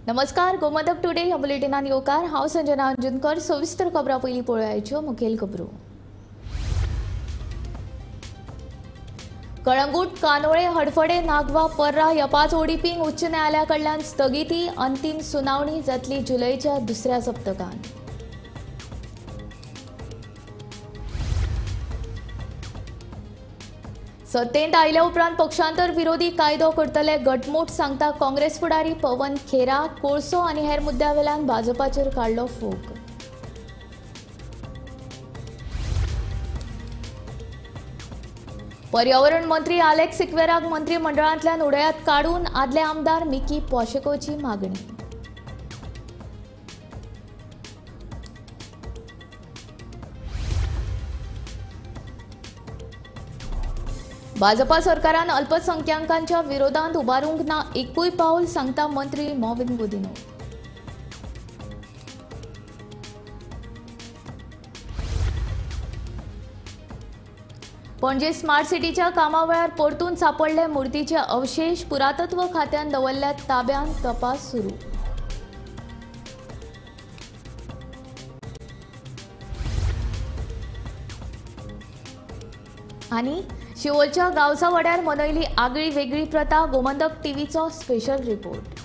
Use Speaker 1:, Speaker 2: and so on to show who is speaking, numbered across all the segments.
Speaker 1: नमस्कार, गोमंतक टुडे ह्या बुलेटिनान येवकार. हांव संजना अंजुनकर. सविस्तर खबरां पयलीं पळोवयाच्यो मुखेल खबरो. कळंगूट, कानोळे, हडफडे, नागवा, पर्रा ह्या 5 ओडीपींक उच्च न्यायालया कडल्यान स्थगिती. अंतीम सुनावणी जातली जुलयच्या दुसऱ्या सप्तकांत. सत्तेंत आयल्या उपरांत पक्षांतर विरोधी कायदो करतले घटमूट सांगता काँग्रेस फुडारी पवन खेरा. कोळसो आनी हेर मुद्द्यावेल्यान भाजपाचेर काडलो फोग. पर्यावरण मंत्री आलेक्स सिक्वेराक मंत्रिमंडळांतल्यान उडयात काडून आदले आमदार मिकी पाशेकोची मागणी. भाजपा सरकारान अल्पसंख्याकांच्या विरोधात उबारूंक ना एकूय पावल सांगता मंत्री मॉविन गुदिन्हो. पणजे स्मार्ट सिटीच्या कामावेळार परतून सापडले मूर्तीचे अवशेष. पुरातत्व खात्यान दवरल्या ताब्यांत, तपास सुरू. आनी शिवोलच्या गांवसा वाड्यार मनयली आगळी वेगळी प्रथा. गोमंतक टीव्हीचो स्पेशल रिपोर्ट.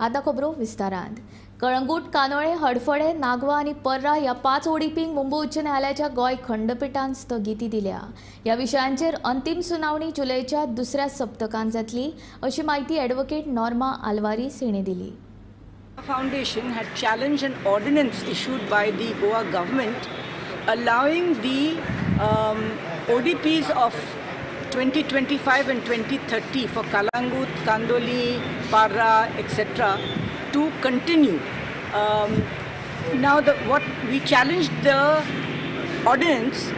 Speaker 1: आता खबरो विस्तारान. कळंगूट, कानोळे, हडफडे, नागवा आनी पर्रा ह्या 5 ओडीपींक मुंबय उच्च न्यायालयाच्या गोंय खंडपिठान स्थगिती दिल्या. ह्या विशयांचेर अंतीम सुनावणी जुलयच्या दुसऱ्या सप्तकांत जातली अशी म्हायती ॲडव्होकेट नॉर्मा आल्वारीस हिणें दिली.
Speaker 2: Foundation had challenged an ordinance issued by the Goa government allowing the ODPs of 2025 and 2030 for Calangute, Kandoli, Parra, etc. to continue. Now, what we challenged the ordinance,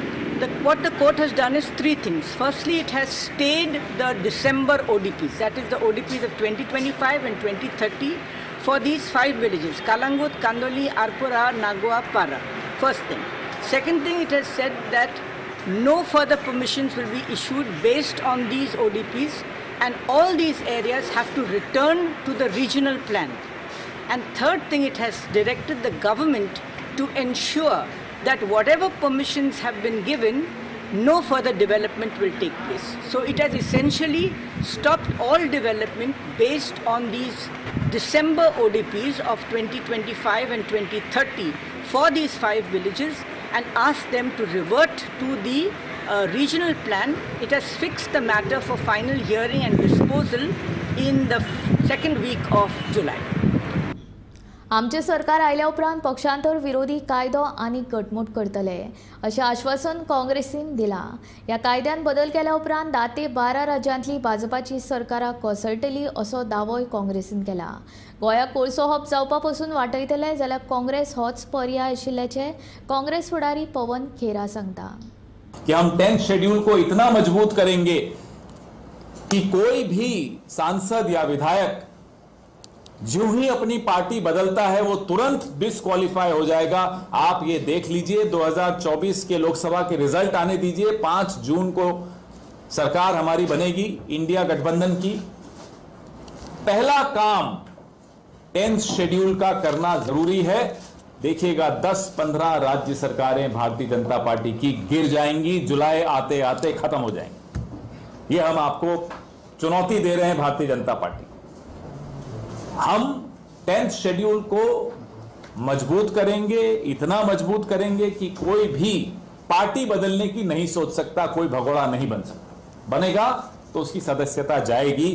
Speaker 2: what the court has done is three things. Firstly, it has stayed the December ODPs, that is the ODPs of 2025 and 2030 for these 5 villages, Calangute, Kandoli, Arpora, Nagua, Parra. First thing. Second thing, it has said that no further permissions will be issued based on these ODPs and all these areas have to return to the regional plan. And third thing, it has directed the government to ensure that whatever permissions have been given, no further development will take place. So it has essentially stopped all development based on these December ODPs of 2025 and 2030 for these 5 villages and asked them to revert to the regional plan. It has fixed the matter for final hearing and disposal in the second week of July.
Speaker 1: आमचे सरकार आयल्या उपरांत पक्षांतर विरोधी कायदो आनी घटमूट करतले अशें आश्वासन काँग्रेसीन दिलां. ह्या कायद्यान बदल केल्या उपरांत 10 ते 12 राज्यांतली भाजपाची सरकारां कोसळटली असो दावोय काँग्रेसीन केला. गोंयाक कोळसो हब जावपा पसून वाटयतले जाल्यार काँग्रेस होच पर्याय आशिल्ल्याचें काँग्रेस फुडारी पवन खेरा सांगता.
Speaker 3: कि हम 10th schedule को इतना मजबूत करेंगे कि कोई भी सांसद या विधायक जो ही अपनी पार्टी बदलता है वो तुरंत डिस्क्वालीफाई हो जाएगा. आप ये देख लीजिए, 2024 के लोकसभा के रिजल्ट आने दीजिए. 5 जून को सरकार हमारी बनेगी इंडिया गठबंधन की. पहला काम 10th schedule का करना जरूरी है. देखिएगा 10-15 राज्य सरकारें भारतीय जनता पार्टी की गिर जाएंगी, जुलाई आते आते खत्म हो जाएंगी. ये हम आपको चुनौती दे रहे हैं भारतीय जनता पार्टी. हम 10th schedule को मजबूत करेंगे, इतना मजबूत करेंगे कि कोई भी पार्टी बदलने की नहीं सोच सकता, कोई भगोड़ा नहीं बन सकता. बनेगा तो उसकी सदस्यता जाएगी.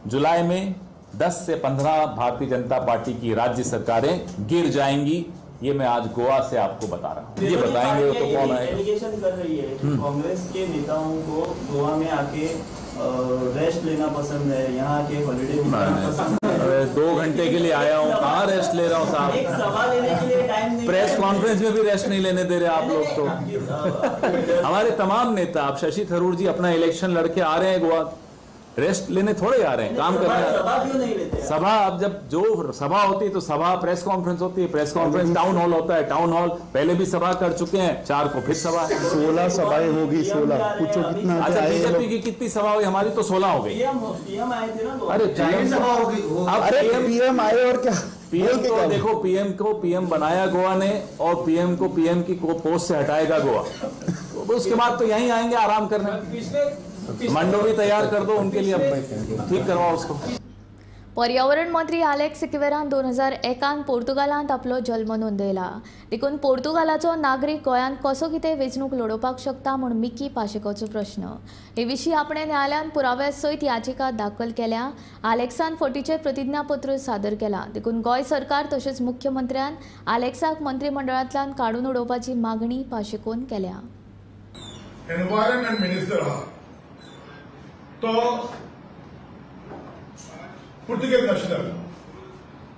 Speaker 3: जुलाई में 10 से 15 भारतीय जनता पार्टी की राज्य सरकारें गिर जाएंगी. ये मैं आज गोवा से आपको बता रहा हूं. ये बताएंगे तो कौन आएगा.
Speaker 4: एलिगेशन कर रही है कि कांग्रेस के नेताओं को गोवा में आके रेस्ट लेना पसंद है, यहाँ आके हॉलीडे मनाना पसंद है.
Speaker 3: 2 घंटे के लिए आया हूँ, कहाँ रेस्ट ले रहा हूँ साहब.
Speaker 4: एक सवाल लेने के लिए टाइम नहीं.
Speaker 3: प्रेस कॉन्फ्रेंस में भी रेस्ट नहीं लेने दे रहे आप लोग तो. हमारे तमाम नेता, आप शशि थरूर जी अपना इलेक्शन लड़के आ रहे हैं गोवा, रेस्ट लेने थोड़े आ रहे हैं, काम करने।
Speaker 4: सभा क्यों नहीं लेते?
Speaker 3: सभा अब जब जो सभा होती है तो सभा प्रेस कॉन्फ्रेंस होती है, प्रेस कॉन्फ्रेंस टाउन हॉल होता है, टाउन हॉल पहले भी सभा कर चुके हैं, 4 को फिर सभा है।
Speaker 5: 16 सभाएं होगी, 16 पूछो कितना।
Speaker 3: अच्छा बीजेपी की कितनी सभा हुई? हमारी तो 16 हो गई।
Speaker 4: पीएम आए थे ना,
Speaker 3: अरे
Speaker 5: सभा हो गई। अरे पीएम आए और क्या?
Speaker 3: पीएम को देखो, पीएम को पीएम बनाया गोवा ने और पीएम को पीएम की पोस्ट से हटाएगा गोवा, तो उसके बाद तो यहीं आएंगे आराम करने। मंडोवी तैयार कर दो उनके लिए, ठीक करवाओ उसको।
Speaker 1: पर्यावरण मंत्री आलेक्स सिक्वेरान 2001 पोर्तुगालांत आपलो जल्म नोंदयला, देखून पोर्तुगालाचो नागरीक गोंयांत कसो कितें वेंचणूक लडोवपाक शकता म्हूण मिकी पाशेकोचो प्रश्न. हे विशीं आपणे न्यायालयांत पुराव्या सयत याचिका दाखल केल्या. आलेक्सान फटीचें प्रतिज्ञापत्र सादर केलां, देखून गोंय सरकार तशेंच मुख्यमंत्र्यान आलेक्साक मंत्रिमंडळांतल्यान काडून उडोवपाची मागणी पाशेकोन केल्या.
Speaker 6: एनवायरमेंट मिनिस्टर हा तो पुर्तुगेज नॅशनल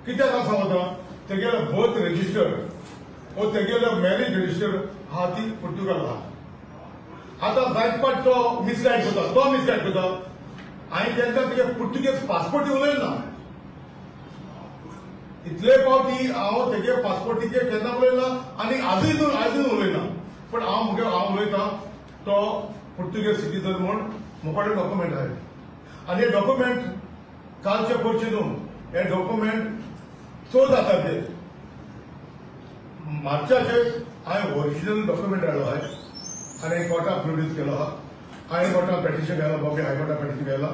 Speaker 6: कित्याक आसा वता, तेगेलो बर्थ रजिस्टर वो तेगेलो मॅरेज रजिस्टर आहा ती पुर्तुगाल आहा. आतां जायत पाट तो मिसगायड करता, तो मिसगायड करता. हांवें तेंकां तेगे पुर्तुगेज पासपोर्ट उलयना, इतले फावटी हांव तेगे पासपोर्टीचेर केन्ना उलयना आनी आजूय आजून उलयना, पूण हांव मुगे हांव उलयता तो पुर्तुगेज सिटीजन म्हूण म्हजे कडेन डॉक्युमेंट आहा आनी हे डॉक्युमेंट कालचे करचे न्हू, हे डॉक्युमेंट चड जाता ते मार्चाचे हांवें ओरिजिनल डॉक्युमेंट हाडलो आहा आनी कोर्टाक प्रोड्यूस केलो आहा. हांवें कोर्टाक पेटिशन घाला, बॉम्बे हायकोर्टाक पेटिशन घाला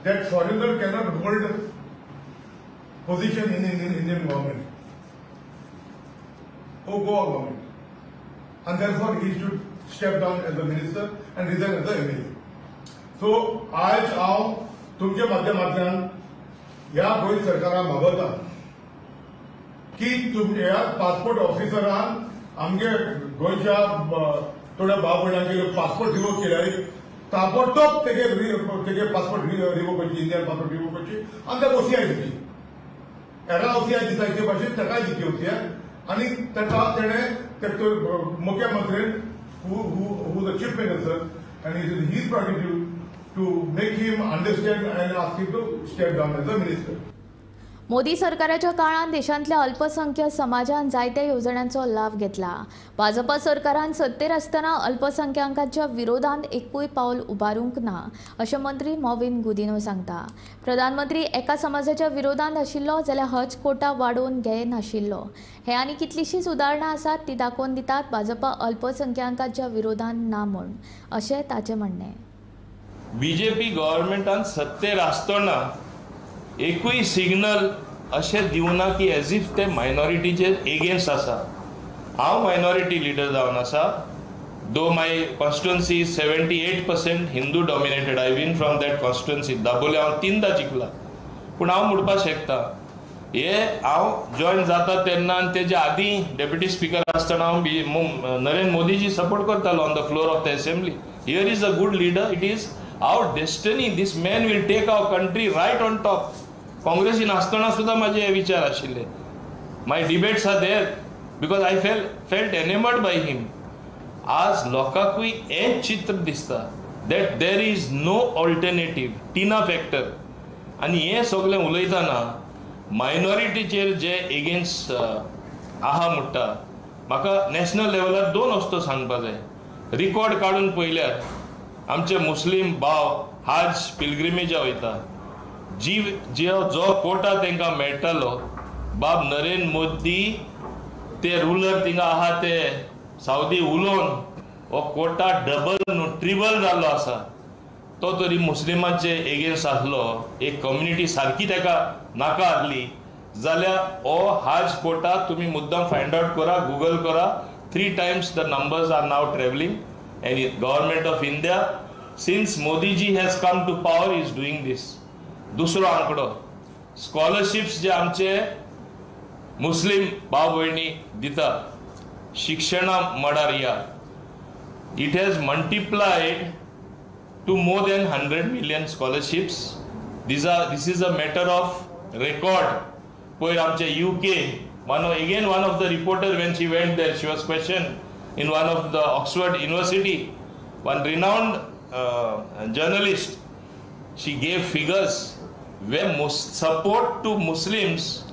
Speaker 6: that foreigner cannot hold position in Indian government or Goa government, and therefore he should step down as a minister and resign as a MLA. So आयज हांव तुमच्या माध्यमांतल्यान ह्या गोंय सरकाराक मागता की तुमच्या ह्या पासपोर्ट ऑफिसरान आमगे गोंयच्या थोड्या भाव भयणांचे पासपोर्ट रिवोक केल्यार ताबडतोब तेगे तेगे पासपोर्ट रिवोक करची, इंडियन पासपोर्ट रिवोक करची आनी ताका ओसीआय दिवची. हेरा ओसीआय दिता ते भाशेन ताकाय दिवची ओसीआय आनी ताका तेणें मुख्यमंत्र्यान who the chief minister and it is his prerogative to make him understand and ask him to step down as a minister.
Speaker 1: Modi सरकाराच्या काळात देशांतल्या अल्पसंख्य समाजान जायत्या येवजण्यांचो लाभ घेतला. भाजपा सरकारान सत्तेर आसतना अल्पसंख्याकांच्या विरोधात एकूय पावल उबारूंक ना अशें मंत्री मॉविन गुदिन्हो सांगता. प्रधानमंत्री एका समाजाच्या विरोधात आशिल्लो जाल्यार हज कोटा वाडोवन घे नाशिल्लो. हे आनी कितलीशींच उदाहरणां आसात ती दाखोवन दितात भाजपा अल्पसंख्याकांच्या विरोधात ना म्हूण, अशें ताचें म्हणणें.
Speaker 7: बीजेपी गव्हर्मेंटान सत्तेर आसतना एकूय सिग्नल अशें दिवना की एज if ते मायनॉरिटीचेर एगेन्स्ट आसा. हांव मायनॉरिटी लिडर जावन आसा, though my constituency 78% Hindu dominated, I win from that constituency. Dabolim हांव 3दा जिखला, पूण हांव म्हणपाक शकता हे हांव जॉयन जाता तेन्ना आनी तेजे आदीं डेप्युटी स्पिकर आसतना हांव नरेंद्र मोदीजी सपोर्ट करतालो on the floor of the assembly. Here is a good leader, it is our destiny, this man will take our country right on top. काँग्रेसीन आसतना सुद्दां म्हाजे हे विचार आशिल्ले. My debates are there because I felt enamoured by him. आज लोकांकूय हें चित्र दिसता that there is no alternative, Tina factor. आनी हें सगळें उलयतना मायनॉरिटीचेर जे एगेन्स्ट आहा म्हणटा, म्हाका नॅशनल लेवलार 2 वस्तू सांगपा जाय. रिकॉर्ड काडून पळयल्यार आमचे मुस्लीम भाव हाज पिलग्रिमेजा वयता, जी जो कोटा तांकां मेळटालो बाब नरेंद्र मोदी ते रुलर थिंगा आहा ते सावदी उलोवन हो कोटा डबल न्हू ट्रिबल जाल्लो आसा. तो तरी मुस्लिमांचे एगेन्स्ट आसलो, एक कम्युनिटी सारकी ताका नाका आसली जाल्यार हो हाज कोटा तुमी मुद्दम फायंड आवट करा, गुगल करा. 3 times the numbers are now travelling and government of India since Modiji has come to power is doing this. दुसरो आंकडो, स्कॉलरशिप्स जे आमचे मुस्लीम भाव भयणी दिता शिक्षणा मळार, या it has multiplied to more than 100 million scholarships. This is a matter of record. पयर आमचे UK one of the reporter when she went there she was question in one of the Oxford University, one renowned journalist. She gave figures where support to Muslims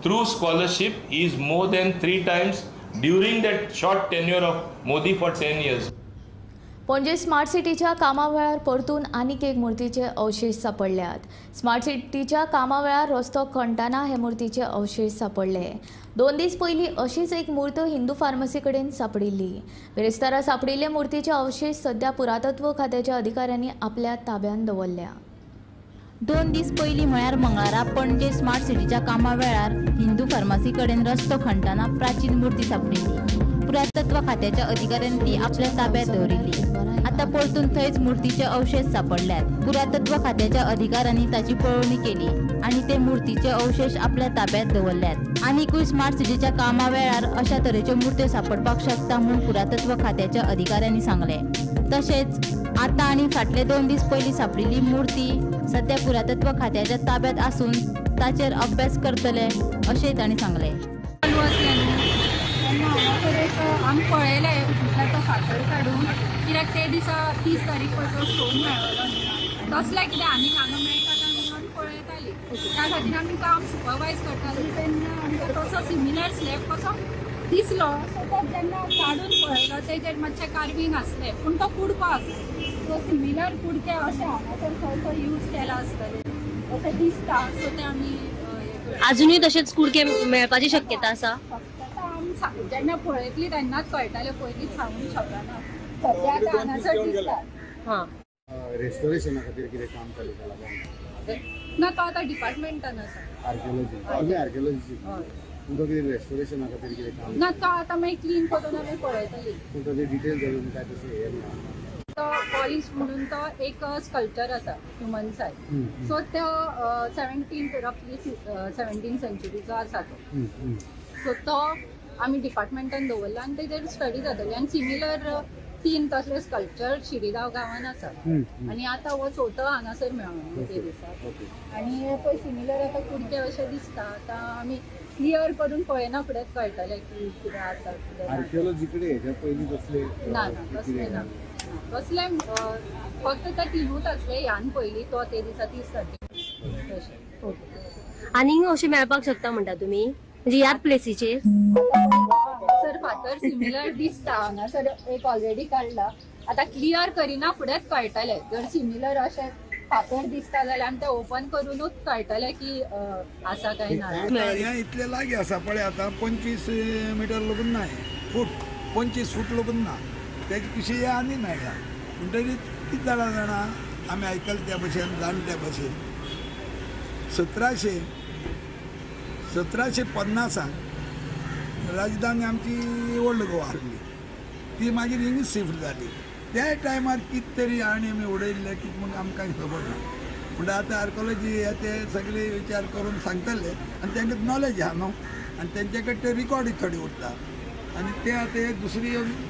Speaker 7: through scholarship is more than 3 times during that short tenure of Modi for 10 years.
Speaker 1: Panaji smart सिटीच्या कामा वेळार परतून आनीक एक मूर्तीचे अवशेष सापडल्यात. Smart सिटीच्या कामा वेळार रस्तो खणटाना हे मूर्तीचे अवशेष सापडले. 2 दीस पयलीं अशीच एक मूर्त हिंदू फार्मसी कडेन सापडिल्ली. बिरेस्तारा सापडिल्ले मूर्तीचे अवशेष सध्या पुरातत्व खात्याच्या अधिकाऱ्यांनी आपल्या ताब्यांत दवरल्या.
Speaker 8: 2 दीस पयलीं म्हळ्यार मंगळारा पणजे स्मार्ट सिटीच्या कामा वेळार हिंदू फार्मासी कडेन रस्तो खणटाना प्राचीन मूर्ती सापडिल्ली. पुरातत्व खात्याच्या अधिकाऱ्यांनी ती आपल्या ताब्यात दवरिल्ली. आतां परतून थंयच मूर्तीचे अवशेष सापडल्यात. पुरातत्व खात्याच्या अधिकाऱ्यांनी ताची पळोवणी केली आनी ते मूर्तीचे अवशेष आपल्या ताब्यात दवरल्यात. आनीकूय स्मार्ट सिटीच्या कामा वेळार अशा तरेच्यो मूर्त्यो सापडपाक शकता म्हूण पुरातत्व खात्याच्या अधिकाऱ्यांनी सांगलें. तशेंच आतां आनी फाटले 2 दीस पयलीं सापडिल्ली मूर्ती सध्या पुरातत्व खात्याच्या ताब्यात आसून ताचेर अभ्यास करतले अशें तांणी सांगलें.
Speaker 9: आमी पळयलें म्हटल्यार तो फातर काडून, कित्याक ते दिसा 30 तारीख पळय तो स्टोन मेळ्ळो न्ही, तसलें कितें आनीक हांगा मेळटा काय म्हणून आमी पळयतालीं. त्या खातीर आमी काम सुपरवायज करतालीं तेन्ना आमकां तसो सिमिलर स्लॅब कसो दिसलो. सो तो जेन्ना काडून पळयलो तेजेर मातशें कार्वींग आसलें, पूण तो कुडको आसलो. सो सिमिलर कुडके अशें हांगासर खंय खंय यूज केला आसतलें अशें दिसता. सो ते आमी
Speaker 10: आजुनूय तशेंच कुडके मेळपाची शक्यता आसा.
Speaker 9: जेन्ना पळयतली तेन्नाच कळटालें, पयलींच सांगूंक शकना. सद्या आतां हांगासर दिसता.
Speaker 10: हां,
Speaker 5: रेस्टोरेशना खातीर कितें काम चालू केलां
Speaker 9: ना, तो आतां डिपार्टमेंटान आसा.
Speaker 5: आर्कियोलॉजी, आर्कियोलॉजी तुमकां कितें रेस्टोरेशना खातीर कितें काम
Speaker 9: ना, तो आतां मागीर क्लीन करून आमी पळयतली.
Speaker 5: पूण ताजे डिटेल्स अजून काय तशें हें ना.
Speaker 9: तो पॉलिश म्हणून तो एक स्कल्पचर आसा ह्युमन सायज. सो तो 17th रफली 17th सेंचुरीचो आसा तो. सो तो आमी डिपार्टमेंटान दवरला आनी तेजेर स्टडी जातली. आनी सिमिलर 3 तसले स्कल्पचर शिरीगांव गांवान आसा आनी आतां हो चवथो हांगासर मेळ्ळो ते दिसा. आनी पळय सिमिलर आतां कुडके अशें दिसता. आतां आमी क्लियर करून पळयना फुडें कळटलें की कितें आसा कितें.
Speaker 5: आर्कियोलॉजी कडेन हेच्या पयलीं तसले
Speaker 9: ना, ना तसलें ना, तसलें फक्त ते 3 आसले ह्यान पयलीं तो ते दिसा 30 तारखेक तशें.
Speaker 10: आनीक अशें मेळपाक शकता म्हणटा तुमी, म्हणजे ह्याच प्लेसीचेर?
Speaker 9: सर फातर सिमिलर दिसता हांगासर एक ऑलरेडी काडला. आतां क्लियर करिना फुडेंच कळटलें. जर सिमिलर अशें फातर दिसता जाल्यार आमी तें ओपन करुनूच कळटलें की आसा काय ना.
Speaker 11: हें इतलें लागीं आसा पळय, आतां 25 मिटर लगून ना, फूट 25 फूट लगून ना, तेजे कुशी हें आनी मेळ्ळा. म्हणटकीर कितें जालां जाणा, आमी आयकलें त्या भशेन, जाणा त्या भशेन 1750 राजधानी आमची ओल्ड गोवा आसली, ती मागीर हिंगा शिफ्ट जाली. त्या टायमार कितें तरी आनी आमी उडयल्लें कितें म्हूण आमकां खबर ना. म्हणटा आतां आर्कोलॉजी हे ते सगळे विचार करून सांगतले आनी तांकां नॉलेज आहा न्हू, आनी तेंचे कडेन ते रिकॉर्ड थोडे उरता आनी ते आतां हे दुसरी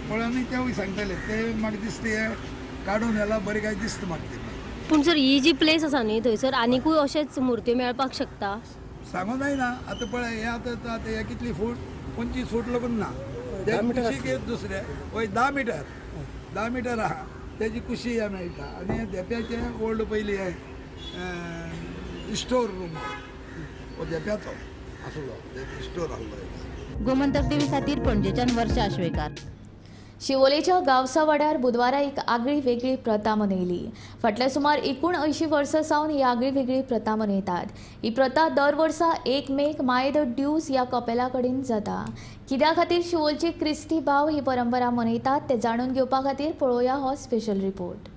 Speaker 11: पळोवनूय तेवूय सांगतले. ते म्हाका दिसता हे काडून व्हेला बरें काय दिसता म्हाका ते.
Speaker 10: पूण सर ही जी प्लेस आसा न्ही थंयसर आनिकूय अशेच मुर्त्यो मेळपाक शकता
Speaker 11: सांगू जायना. आतां पळय हें आतां आतां हें कितली फूट, 25 फूट लगून ना, कुशीक दुसरे वय 10 मिटर 10 मिटर आहा तेजी कुशी हें मेळटा. आनी धेंप्याचें ओल्ड पयलीं हें स्टोर रूम हो धेंप्याचो आसलो, स्टोर आसलो.
Speaker 8: गोमंतक टीव्ही खातीर पणजेच्यान वर्षा आश्वेकार.
Speaker 1: शिवोलेच्या गांवसावाड्यार बुधवारा एक आगळी वेगळी प्रथा मनयली. फाटल्या सुमार 79 वर्सां सावन ही आगळी वेगळी प्रथा मनयतात. ही प्रथा दर वर्सा 1 मेक माय the ड्यूज ह्या कपेला कडेन जाता. कित्या खातीर शिवोलचे क्रिस्ती भाव ही परंपरा मनयतात ते जाणून घेवपा खातीर पळोवया हो स्पेशल रिपोर्ट.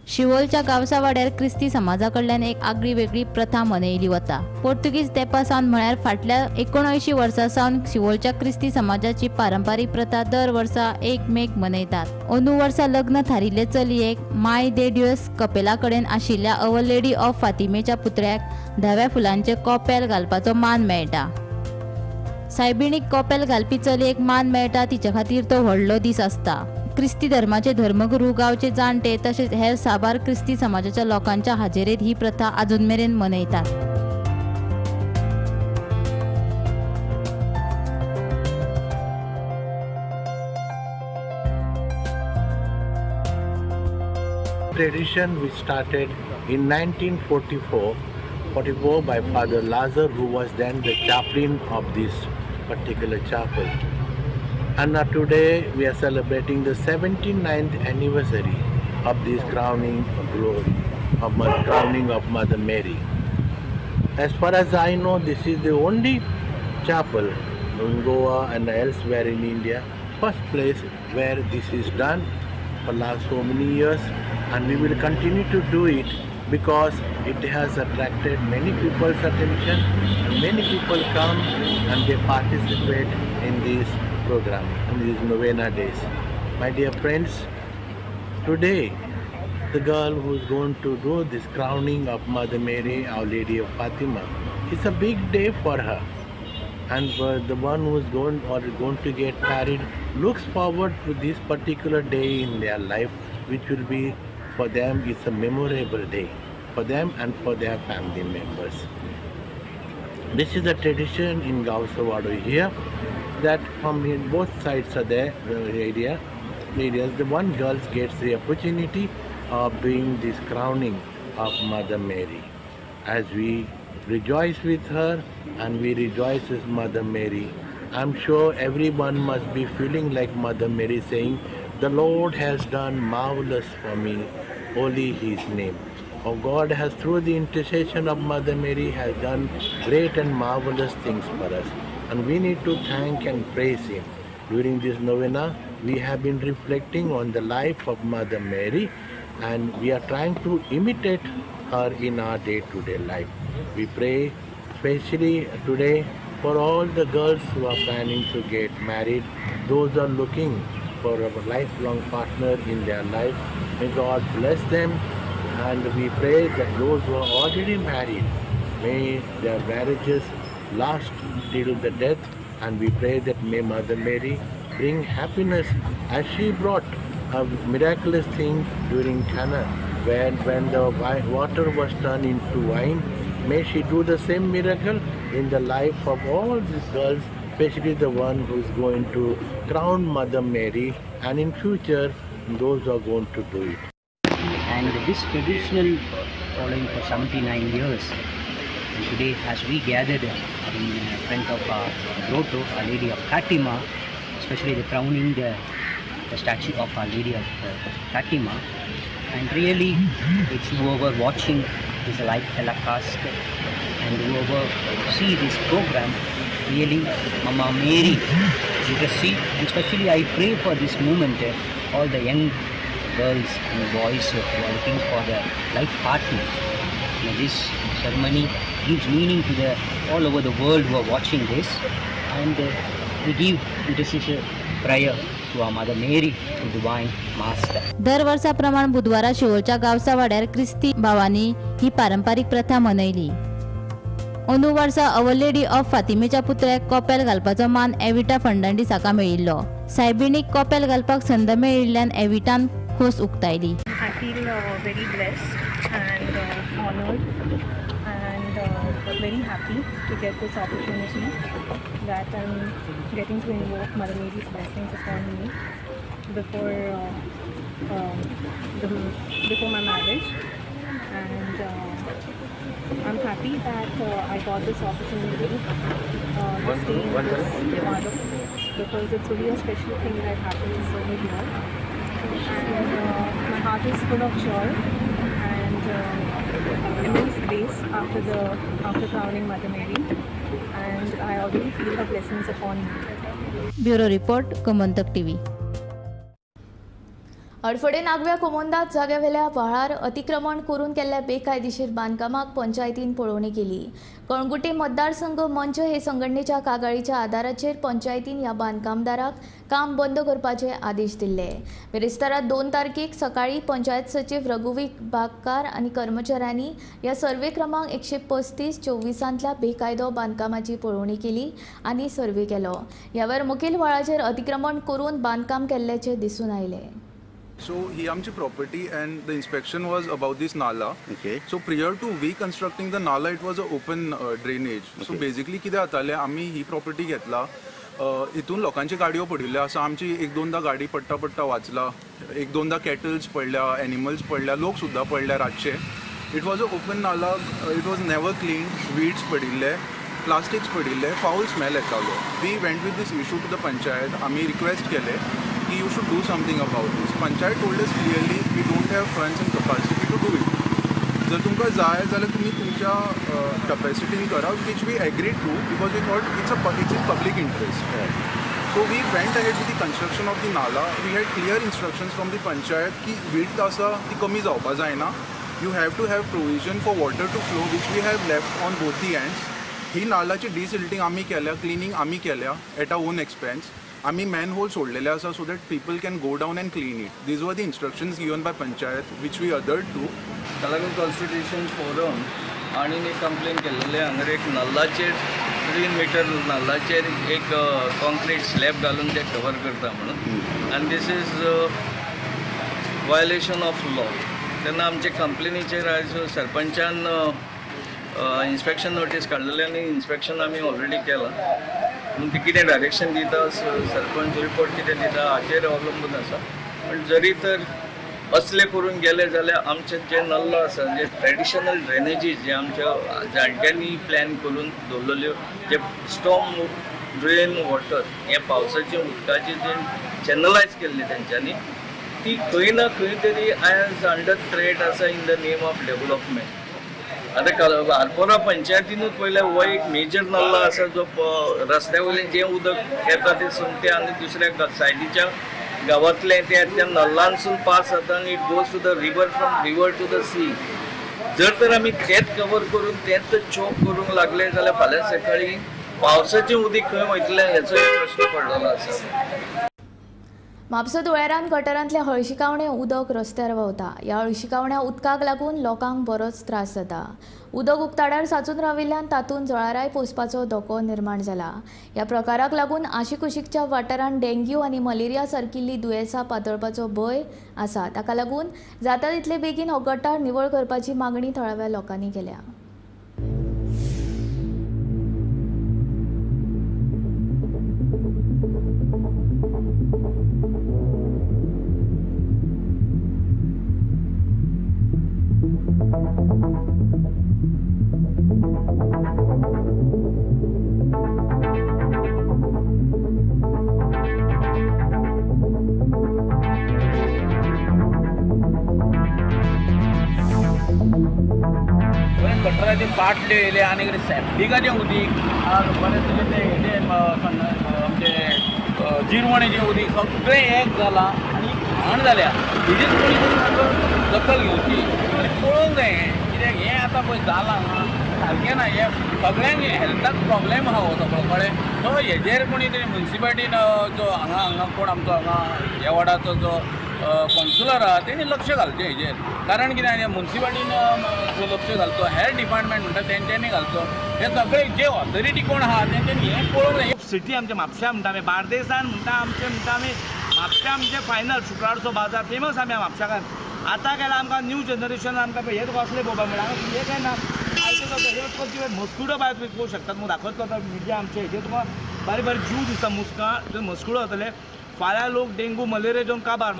Speaker 8: शिवोलच्या गांवसावाड्यार क्रिस्ती समाजा कडल्यान एक आगळी वेगळी प्रथा मनयली वता. पोर्तुगीज तेंपा सावन म्हळ्यार फाटल्या 79 वर्सां सावन शिवोलच्या क्रिस्ती समाजाची पारंपारीक प्रथा दर वर्सा 1 मेक मनयतात. अंदू वर्सा लग्न थारिल्ले चलयेक माय दे ड्यूस कपेला कडेन आशिल्ल्या our lady of फातिमेच्या पुतळ्याक धव्या फुलांचे कॉपेल घालपाचो मान मेळटा. सायबिणीक कॉपेल घालपी चलयेक मान मेळटा तिच्या खातीर तो व्हडलो दीस आसता. क्रिस्ती धर्माचे धर्मगुरू, गांवचे जाणटे तशेंच हेर साबार क्रिस्ती समाजाच्या लोकांच्या हाजेरेंत ही प्रथा अजून मेरेन मनयतात.
Speaker 12: Tradition we started in 1944 by Father Lazar, who was then the chaplain of this particular chapel. And now today we are celebrating the 79th anniversary of this crowning of glory, of crowning of Mother Mary. As far as I know, this is the only chapel in Goa and elsewhere in India, first place where this is done for last so many years, and we will continue to do it because it has attracted many people's attention, and many people come and they participate in this program, in these novena days. My dear friends, today the girl who is going to do this crowning of Mother Mary, Our Lady of Fatima, it's a big day for her. And for the one who is going or going to get married looks forward to this particular day in their life, which will be for them, it's a memorable day for them and for their family members. This is a tradition in Gavsavado here, that from both sides of the areas, the one girl gets the opportunity of doing this crowning of Mother Mary. As we rejoice with her and we rejoice with Mother Mary, I'm sure everyone must be feeling like Mother Mary saying, "The Lord has done marvelous for me, holy His name." Oh, God has, through the intercession of Mother Mary, has done great and marvelous things for us. And we need to thank and praise Him. During this novena, we have been reflecting on the life of Mother Mary, and we are trying to imitate her in our day-to-day life. We pray especially today for all the girls who are planning to get married, those who are looking for a lifelong partner in their life. May God bless them, and we pray that those who are already married, may their marriages last till the death, and we pray that may Mother Mary bring happiness as she brought a miraculous thing during Cana, when the water was turned into wine. May she do the same miracle in the life of all these girls, especially the one who is going to crown Mother Mary, and in future those who are going to do it.
Speaker 13: And this traditional following for 79 years, and today as we gathered in front of our grotto, Our Lady of Fatima, especially the crowning the statue of Our Lady of Fatima, and really it's whoever watching this live telecast and whoever see this program, really Mama Mary intercede, and especially I pray for this moment, all the young girls and boys who are looking for their life partner. You know, this ceremony gives meaning to the all over the world who are watching this, and we give intercession prayer to our Mother Mary, to Divine Master.
Speaker 8: दर वर्सा प्रमाण बुधवारा शिवोलच्या गावसावाड्यार क्रिस्ती भावांनी ही पारंपारीक प्रथा मनयली. अंदू वर्सा our lady of फातिमेच्या पुतळ्याक कॉपेल घालपाचो मान एविटा फर्नांडीस हाका मेळिल्लो. सायबिणीक कॉपेल घालपाक संद मेळिल्ल्यान एविटान खोस उक्तायली.
Speaker 14: I feel very blessed and honored and very happy to get this opportunity that I'm getting to invoke Mother Mary's blessings upon me before my marriage, and I'm happy that I got this opportunity to stay in this part of, because it's really a special thing that happens over here. And my heart is full of joy and immense grace after crowning Mother Mary, and I already feel her blessings upon me.
Speaker 8: Bureau Report, Gomantak TV.
Speaker 1: Hadfade नागव्या कोमोंदात जाग्यावेल्या व्हाळार अतिक्रमण करून केल्ल्या बेकायदेशीर बांदकामाक पंचायतीन पळोवणी केली. कळंगुटे मतदारसंघ मंच हे संघटनेच्या कागाळीच्या आदाराचेर पंचायतीन ह्या बांदकामदाराक काम बंद करपाचे आदेश दिल्ले. बिरेस्तारा 2 तारखेक सकाळी पंचायत सचीव रघुवीर बागकार आनी कर्मचाऱ्यांनी ह्या सर्वे क्रमांक 135-24 बेकायदो बांदकामाची पळोवणी केली आनी सर्वे केलो. ह्या वेळार मुखेल व्हाळाचेर अतिक्रमण करून बांदकाम केल्ल्याचें दिसून आयलें.
Speaker 15: So he आमची property and the inspection was about this nala. Okay. So prior to reconstructing the nala, it was a open drainage. Okay. So basically कितें जातालें, आमी ही प्रॉपर्टी घेतला, हितून लोकांची गाडयो पडिल्ल्यो आसा. आमची एक दोनदा गाडी पडटा पडटा वाचला, एक दोनदा कॅटल्स पडल्या, एनिमल्स पडल्या, लोक सुद्दां पडल्या रातचे. It was a open nala, it was never clean, weeds पडिल्ले, प्लास्टिक्स पडिल्ले, फाऊल स्मेल येतालो. We went with this issue to the panchayat. आमी रिक्वेस्ट केले की you should do something about this. Panchayat told us clearly we don't have funds and capacity to do it. जर तुमकां जाय जाल्यार तुमी तुमच्या कपॅसिटीन करा, which we agree to because we thought it's in public interest. So we went ahead with the construction of the nala. We had clear instructions from the panchayat की width आसा ती कमी जावपा जायना. You have to have provision for water to flow, which we have left on both the ends. ही नालाची डिसिल्टींग आमी केल्या, cleaning आमी केल्या एट our own expense. आमी मॅन होल सोडलेले आसा so that people can go down and clean it. These were the instructions given by panchayat which we adhered to.
Speaker 16: Calangute constitution forum आनी एक complain केल्लें हांगर एक नल्लाचेर 3 metre नल्लाचेर एक concrete slab घालून ते कवर करता म्हणून, आनी this is violation of law. तेन्ना आमचे कंप्लेनीचेर आयज सरपंचान इन्स्पेक्शन नोटीस काडलेली आनी इन्स्पेक्शन आमी ऑलरेडी केलां. पूण ती कितें डायरेक्शन दिता, सरपंच रिपोर्ट कितें दिता हाचेर अवलंबून आसा. पण जरी तर असले करून गेले जाल्यार आमचे जे नल्लो आसा, जे ट्रेडिशनल ड्रेनेजीस जे आमच्या जाणट्यांनी प्लॅन करून दवरलेल्यो, जे स्टॉर्म ड्रेन वॉटर हे पावसाचे उदकाचे जे चॅनलायज केल्ले तेंच्यांनी, ती खंय ना खंय तरी आयज अंडर थ्रेट आसा in the name of development. आतां आरपोरा पंचायतीनूच पळयल्यार हो एक मेजर नल्ला आसा जो रस्त्या वयल्यान जें उदक येता तें सोमतें आनी दुसऱ्या सायडीच्या गांवांतलें तें त्या नल्लांसून पास जाता आनी it goes to the river, from river to the sea. जर तर आमी तेंच कवर करून तेंच चोक करूंक लागले जाल्यार फाल्यां सकाळीं पावसाचें उदीक खंय वयतलें हेचो एक प्रश्न पडलेलो आसा.
Speaker 1: म्हापसा धुळेरान गटारांतलें हळशिकावणें उदक रस्त्यार व्हांवता. ह्या हळशिकावण्या उदकाक लागून लोकांक बरोच त्रास जाता. उदक उक्ताडार साचून राविल्ल्यान तातूंत जळाराय पोसपाचो धोको निर्माण जाला. ह्या प्रकाराक लागून आशिकुशीकच्या वाठारांत डेंग्यू आनी मलेरिया सारकिल्लीं दुयेंसां पातळपाचो भंय आसा. ताका लागून जाता तितले बेगीन हो गटार निवळ करपाची मागणी थळाव्या लोकांनी केल्या.
Speaker 17: गटराचे बाटले येयले आनी सेप्टिकाचें उदीक, बरें तुजें तें हेजें आमचें जिरवणेचें उदीक सगळें एक जालां आनी घाण जाल्या. हेजीच कोणी तरी दखल घेवची आनी पळोवंक जाय हें, कित्याक हें आतां पळय जालां सारकें ना. हें सगळ्यांक हेल्थाक प्रॉब्लेम आहा हो सगळो कळ्ळें. सो हेजेर कोणी तरी मुन्सिपालिटीन जो हांगा हांगा कोण आमचो हांगा ह्या वॉर्डाचो जो कौन्सिलर आहा तेणी लक्ष घालचें हेजेर. कारण कितें मुन्सिपालिटीन जो लक्ष घालचो, हेर डिपार्टमेंट म्हणटा तेंच्यांनी घालचो. हे सगळे जे ऑथॉरिटी कोण आहा तेंच्यांनी हें पळोवंक जाय.
Speaker 18: सिटी आमच्या म्हापश्या म्हणटा आमी, बार्देसान म्हणटा आमचें म्हणटा आमी म्हापश्या आमचें फायनल शुक्रारचो बाजार फेमस आमी म्हापश्याकार. आतां गेल्यार आमकां न्यू जनरेशन आमकां हे तुका असलें पळोवपाक मेळटा. हें काय ना आयचे मस्कुडो भायर तुमी पळोवंक शकतात. मग दाखयतलो आतां मिडिया आमचे हेजेर तुका बारीक बारीक जीव दिसता, मुस्कां मस्कुडो जातले. फाल्यां लोक डेंगू मलेरिया जावन काबार.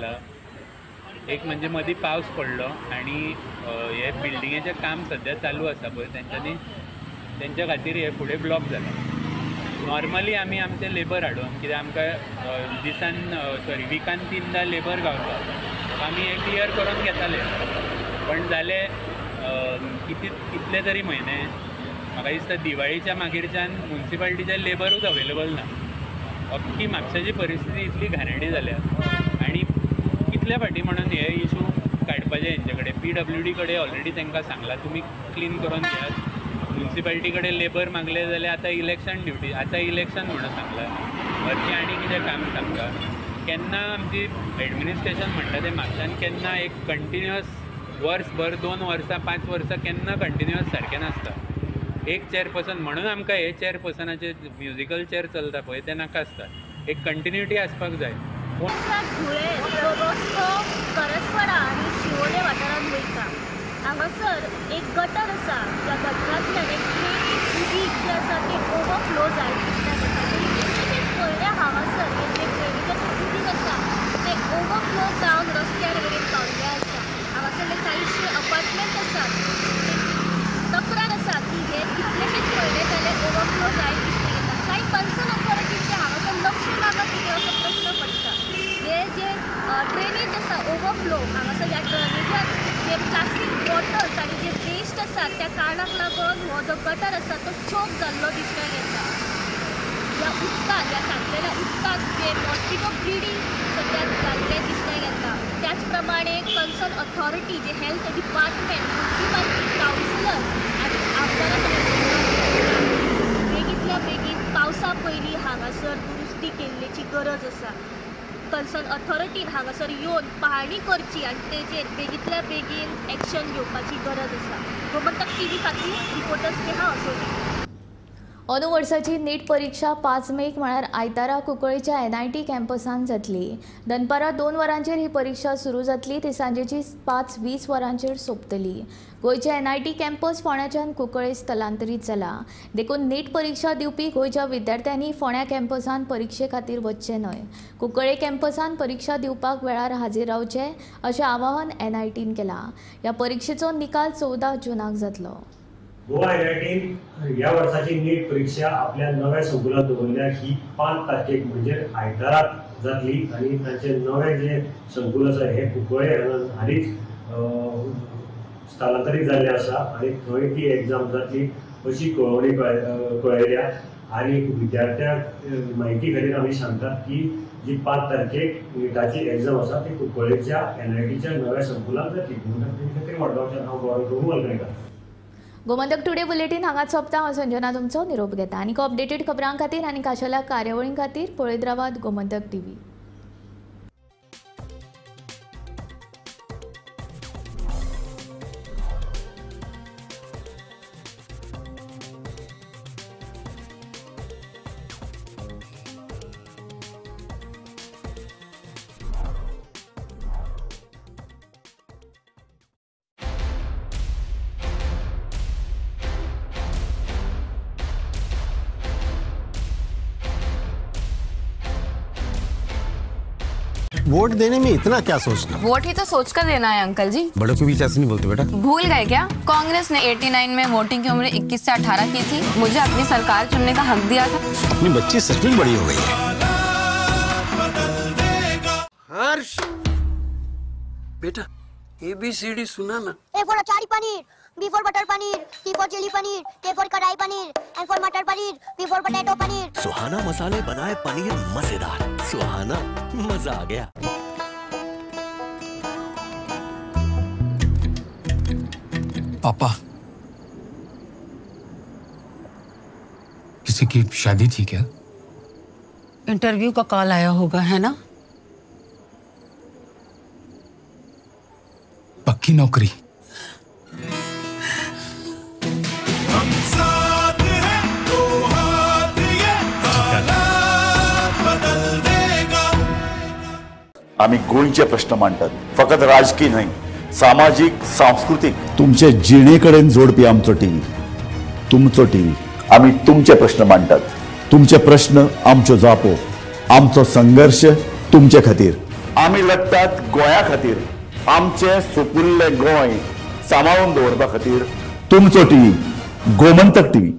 Speaker 19: एक म्हणजे मदीं पावस पडलो आनी हे बिल्डिंगेचें काम सद्या चालू आसा पळय, तेंच्यांनी तेंच्या खातीर हे फुडें ब्लॉक जाला. नॉर्मली आमी आमचे लेबर हाडून, कित्याक आमकां दिसान सॉरी विकान 3दा लेबर गावता, आमी हें क्लियर करून घेताले. पण जाले कितले तरी म्हयने म्हाका दिसता दिवाळीच्या मागीरच्यान मुन्सिपालिटीचे लेबरूच अवेलेबल ना. अख्खी म्हापशाची परिस्थिती इतली घाणेरडी जाल्या आनी कितले फाटी म्हणून हे इशू काडपाचे हेंचे कडेन. PWD कडेन ऑलरेडी तांकां सांगलां तुमी क्लीन करून घेयात. मुन्सिपालिटी कडेन लेबर मागले जाल्यार आतां इलेक्शन ड्युटी, आतां इलेक्शन म्हणून सांगलां, हरशीं आनी कितें काम सांगता. केन्ना आमची एडमिनिस्ट्रेशन म्हणटा तें म्हापशान केन्ना एक कंटिन्युअस वर्सभर 2 वर्सां 5 वर्सां केन्ना कंटिन्युअस सारकें नासता. एक चेअरपर्सन म्हणून आमकां हे चेअरपर्सनाचे म्युजिकल चेअर चलता पळय तें नाका आसता. एक कंटिन्युटी आसपाक जाय.
Speaker 20: धुळे जो रस्तो करसवाडा आनी शिवोले वाठारांत वयता हांगासर एक गटर आसा. त्या गटरांतल्यान एक उदीक जें आसा तें ओवरफ्लो जायत दिसता. तशेंच पयलें हांगासर जें ड्रेनेजाचें उदीक आसा तें ओवरफ्लो जावन रस्त्यार वयर पावल्लें आसा. हांगासरले कांयशे अपार्टमेंट आसात हे जे ड्रेनेज आसा ओवरफ्लो हांगासर ह्या ड्रेनेजान जे प्लास्टीक बॉटल्स आनी जे वेस्ट आसा त्या कारणाक लागून हो जो गटर आसा तो चोक जाल्लो दिसपाक येता. ह्या उदकांत, ह्या सांचलेल्या उदकांत जे मॉस्किटो ब्रिडींग सद्या जाल्लें दिसपाक येता. त्याच प्रमाणे कन्सर्न ऑथॉरिटी जे हेल्थ डिपार्टमेंट, म्युनिसिपालिटी कावन्सिलर आनी आमदारा कडेन बेगींतल्या बेगीन पावसा पयलीं हांगासर दुरुस्ती केल्ल्याची गरज आसा. कन्सर्न ऑथॉरिटीन हांगासर येवन पाहणी करची आनी तेजेर बेगींतल्या बेगीन एक्शन घेवपाची गरज आसा. गोमंतक टीव्ही खातीर रिपोर्टर स्नेहा असोली.
Speaker 1: अंदू वर्साची नीट परीक्षा 5 मेक म्हळ्यार आयतारा कुंकळेच्या NIT कॅम्पसांत जातली. दनपारां 2 वरांचेर ही परीक्षा सुरू जातली, ती सांजेची 5:20 वरांचेर सोंपतली. गोंयचे NIT campus फोंड्याच्यान कुंकळे स्थलांतरीत जाला, देखून नीट परीक्षा दिवपी गोंयच्या विद्यार्थ्यांनी फोंड्या कॅम्पसांत परिक्षे खातीर वचचें न्हय. कुंकळे कॅम्पसांत परीक्षा दिवपाक वेळार हाजीर रावचें अशें आवाहन NITन केलां. ह्या परिक्षेचो निकाल 14 जूनाक जातलो.
Speaker 21: गोवा NITन ह्या वर्साची नीट परीक्षा आपल्या नव्या संकुलात दवरल्या. ही 5 तारखेक म्हणजे आयताराक जातली आनी तांचे नवे जे संकुल आसा हे कुंकळे हांगा हालींच स्थलांतरीत जाल्ले आसा आनी थंय ती एग्जाम जातली अशी कळोवणी कळयल्या. आनी विद्यार्थ्यांक म्हायती खातीर आमी सांगतात की जी 5 तारखेक निटाची एग्जाम आसा ती कुंकळेच्या NITच्या नव्या संकुलात जातली. म्हणून खातीर मडगांवच्यान हांव गौरव प्रभू वालकणीकर.
Speaker 1: गोमंतक टुडे बुलेटीन हांगाच सोंपता. हांव संजना तुमचो निरोप घेता. आनी अपडेटेड खबरां खातीर आनी खाशेल्या कार्यावळीं खातीर पळयत रावात गोमंतक टीव्ही.
Speaker 22: वोट देने में इतना क्या सोचना?
Speaker 23: वोट ही तो सोच कर देना है अंकल जी।
Speaker 22: बड़ों के बीच ऐसे नहीं बोलते बेटा।
Speaker 23: भूल गए क्या? कांग्रेस ने 89 में वोटिंग की उम्र 21 से 18 की थी। मुझे अपनी सरकार चुनने का हक दिया था।
Speaker 22: अपनी बच्ची सच में बड़ी हो गई है।
Speaker 24: हर्ष बेटा ABCD सुना ना।
Speaker 25: A for achari paneer, B for butter paneer, C for chilli paneer, K for kadai paneer, M for matar paneer, P for potato paneer.
Speaker 26: Suhana मसाले बनाए पनीर मजेदार। सुहाना मजा आ गया।
Speaker 27: पापा, किसी की शादी थी क्या?
Speaker 28: इंटरव्यू का कॉल आया होगा है ना?
Speaker 27: पक्की नौकरी।
Speaker 29: हम साथ हैं तो हाथ ये हालात बदल देगा।
Speaker 30: आम्ही गोंयचे प्रश्न मांडटात, फकत राजकीय न्हय, सामाजीक, सांस्कृतीक।
Speaker 31: तुमचे जिणेकडेन जोडपी आमचो टीव्ही, तुमचो टीव्ही।
Speaker 30: आम्ही तुमचे प्रश्न मांडटात,
Speaker 31: तुमचे प्रश्न आमच्यो जापो, आमचो संघर्ष तुमचे खातीर।
Speaker 30: आम्ही लढतात गोंया खातीर, आमचे सुपुल्ले गोंय सांबाळून दवरपा खातीर।
Speaker 31: तुमचो टीव्ही, गोमंतक टीव्ही।